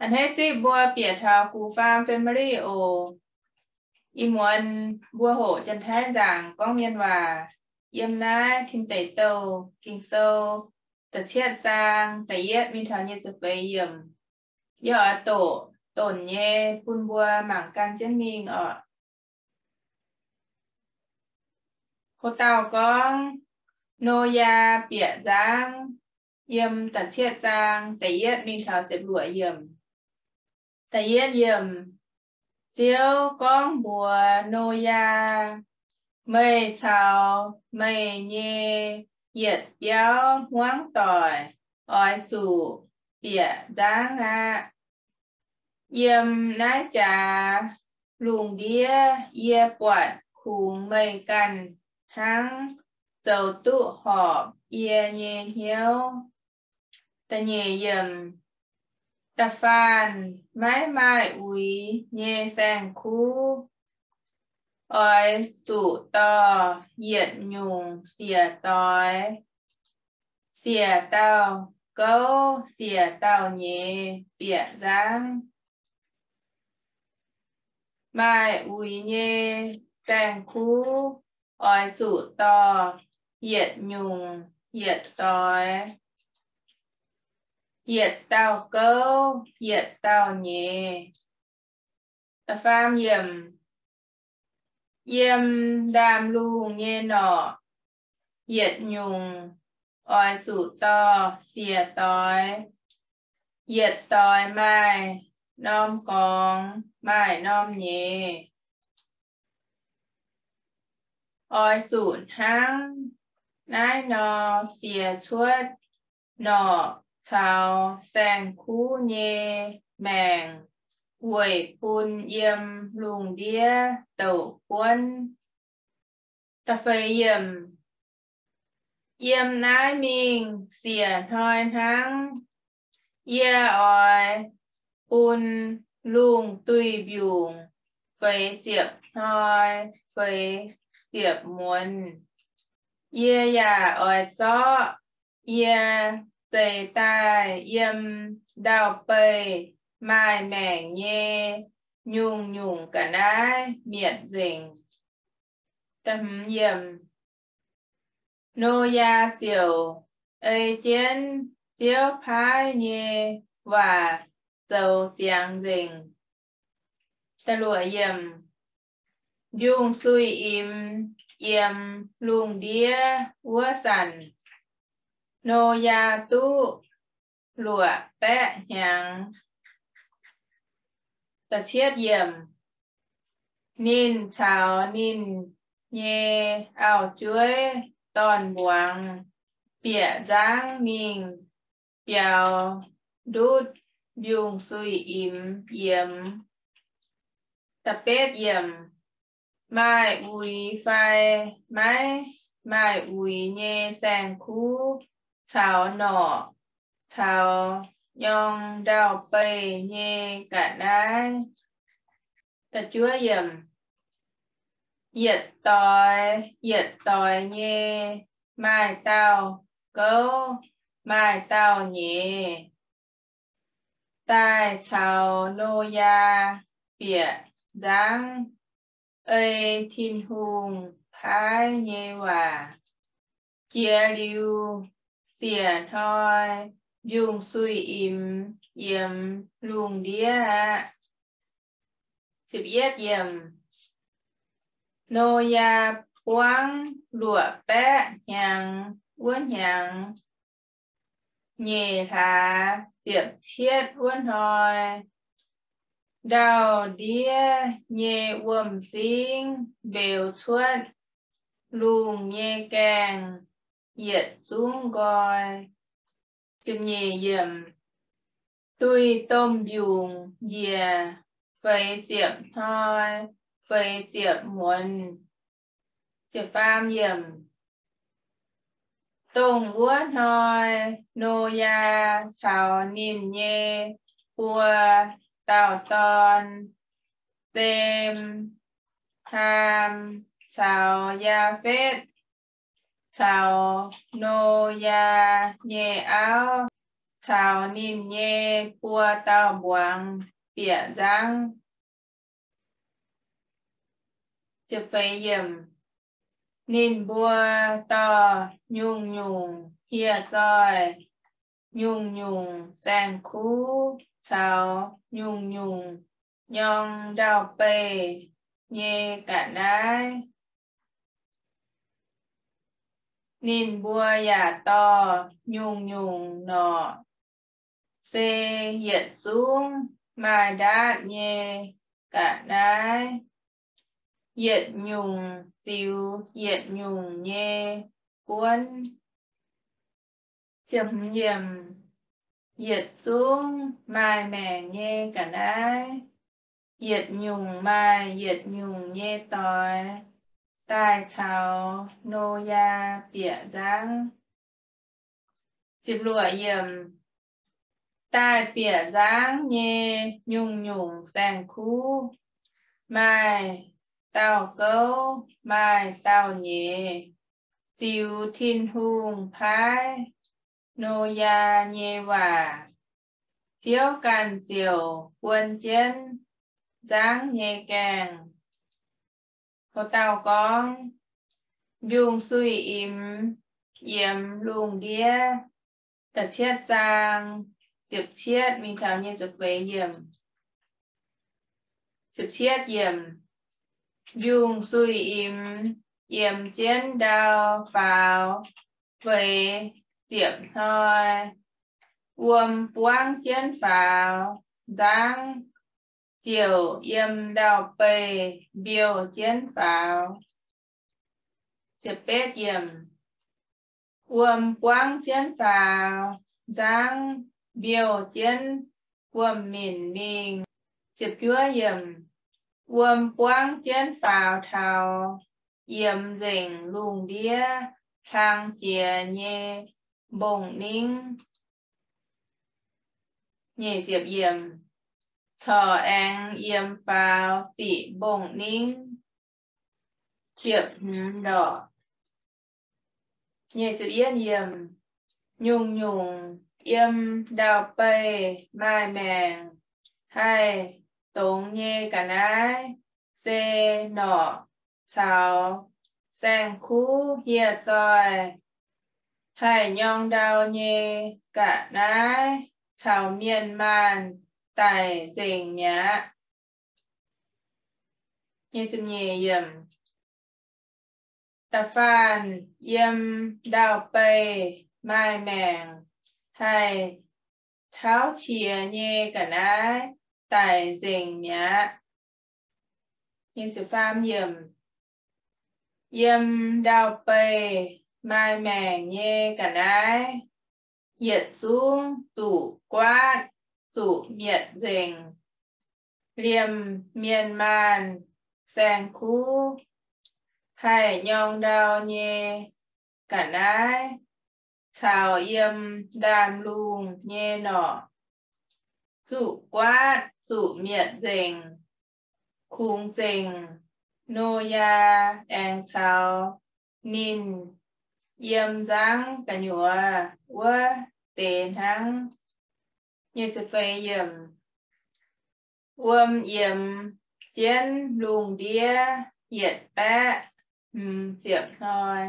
A'hneiv zipv mbuo bieqc taux gux faam family oc. Ih muonz mbuo hoqc Janx-Taiv nzaangc gorngv mienh waac yiem naaiv Tin Deic Douh Ging-Sou da'cietv zaang da'yietv mingh taux nyic ziepc feix yiemc. Yie oix doqc donc nyei bun mbuo mangc gan jienv mingh oc. Ho dauh gorngv Noyaa bieqc nzangv, yiem da'cietv zaang da'yietv mingh taux ziepc luoqc yiemc. Da'yietv yiemc, Ziouv gorngv mbuox Noyaa, Meih caux meih nyei yietc biauv hmuangv doic oix zuqc bieqc nzangv aqv. Yiem naaiv jaax lungh ndiev yie buatc kungx meih ganh hnangv zoux duqv horpc yie nyei hnyouv. Da'nyeic yiemc, Da'faanh maiv maaih uix nyei saeng-kuv oix zuqc dorh yietc nyungc siec doix, siec dauh gouv siec dauh nyeiz bieqc nzangv. Maaih uix nyei saeng-kuv oix zuqc dorh yietc nyungc yietc doix, yietc dauh gouv yietc dauh nyeiz. Da'faam yiemc, Yiem ndaamv-lungh nyei norqc, yietc nyungc oix zuqc dorh siec doix, yietc doix maaih norm gorngx maaih norm nyeiz. Oix zuqc hnangv naaiv nor siec cuotv norqc caux saeng-kuv nyei maengc weic bun yiem lungh ndiev douc buonv. Da'feix yiemc, Yiem naaiv mingh siec hnoi hnangv, yie oix bun lungh duih mbiungc feix ziepc hnoi feix ziepc muonz. Yie yaac oix zorqv yie zeix daaih yiem ndau-beih maaih maengc nyei nyungc-nyungc ga'naaiv mietc nzengc. Noyaa ziouc ei jienv Ziouv paaiv nyei waac zoux ziangx nzengc. Mbiungc-suiv-imx yiemx lungh ndiev wuov zanc, Noyaa duqv luoqc baeqv hnyangx. Ninh caux ninh nyei auv-jueiv dorn-mbuangz bieqc nzangv mingh biaux ndutv mbiungc-suiv-imx yiemx. Maaih uix fai maiv maaih uix nyei saeng-kuv caux norqc caux nyorng ndau-beih nyei ga'naaiv. Yietc doix yietc doix nyei maaih dauh gouv maaih dauh nyeiz daaih caux Noyaa bieqc nzangv ei Tin-Hungh paaiv nyei waac. Jiex liuz siec hnoi, mbiungc-suiv-imx yiemx lungh ndiev aqv. Noyaa buangv luoqc baeqv hnyangx wuov hnyangx, nyeic hlaax ziepc cietv wuov hnoi, ndau-ndiev nyei wuom-zingv mbeux cuotv lungh nyei gaengh yietc zungv nqoi. Duih domh mbiungc njiec feix ziepc hnoi feix ziepc muonz. Dongh wuov hnoi Noyaa caux ninh nyei buo dauh dorn, Sem, Haam, caux Yaafetv, caux Noyaa nyei auv, caux ninh nyei buo dauh mbuangz bieqc nzangv. Ninh mbuo dorh nyungc-nyungc hieh zoih, nyungc-nyungc saeng-kuv caux nyungc-nyungc nyorng ndau-beih nyei ga'naaiv. Ninh mbuo yaac dorh nyungc-nyungc norqc, se yietc zungv maaih ndaatv nyei ga'naaiv, yietc nyungc ziux yietc nyungc nyei buonv. Yietc zungv maaih maengc nyei ga'naaiv, yietc nyungc maaih yietc nyungc nyei doix, daaih caux Noyaa bieqc nzangv. Daaih bieqc nzangv nyei nyungc-nyungc saeng-kuv, maaih dauh gouv maaih dauh nyeiz, ziux Tin-Hungh paaiv Noyaa nyei waac, Ziouv ganh ziouc guon jienv nzangv nyei gaengh. Houc dauh gorngv, Njungh suiv-imx yiemx lungh ndiev. Da'cietv zaang, ziepc cietv mingh taux nyic ziepc feix yiemc. Ziepc cietv yiemc, Njungh suiv-imx yiemx jienv ndau faaux feix ziepc hnoi, wuom buangv jienv faaux, nzangv ziouc yiem ndau-beih mbiouh jienv faaux. Ziepc betv yiemc, wuom buangv jienv faaux, nzangv mbiouh jienv guom-minc mingh. Ziepc juov yiemc, wuom buangv jienv faaux taux yiemx nzengc lungh ndiev hlang jiex nyei mbong-ningv. Nyic ziepc yiemc, corc aengx yiemx faaux ziqc mbong-ningv. Ziepc hmz ndorqc. Nyungc-nyungc yiem ndau-beih maaih maengc haih dongz nyei ga'naaiv se norqc caux saeng-kuv hieh zoih. Haih nyorng ndau nyei ga'naaiv caux mienh maanh daic nzengc mi'aqv. Da'faanh yiem ndau-beih maaih maengc haih tauv qiex nyei ga'naaiv daic nzengc mi'aqv. Yiem ndau-beih maaih maengc nyei ga'naaiv yietc zungv zuqc guaatv zuqc mietc nzengc, liemh mienh maanh, saeng-kuv, haih nyorng ndau nyei ga'naaiv, caux yiem ndaamv lungh nyei norqc, zuqc guaatv zuqc mietc nzengc. Kungx zengc Noyaa aengx caux ninh yiem nzangv gu'nyuoz wuov deix hnangv. Wuom yiemx jienv lungh ndiev yietc baeqv hmz ziepc hnoi.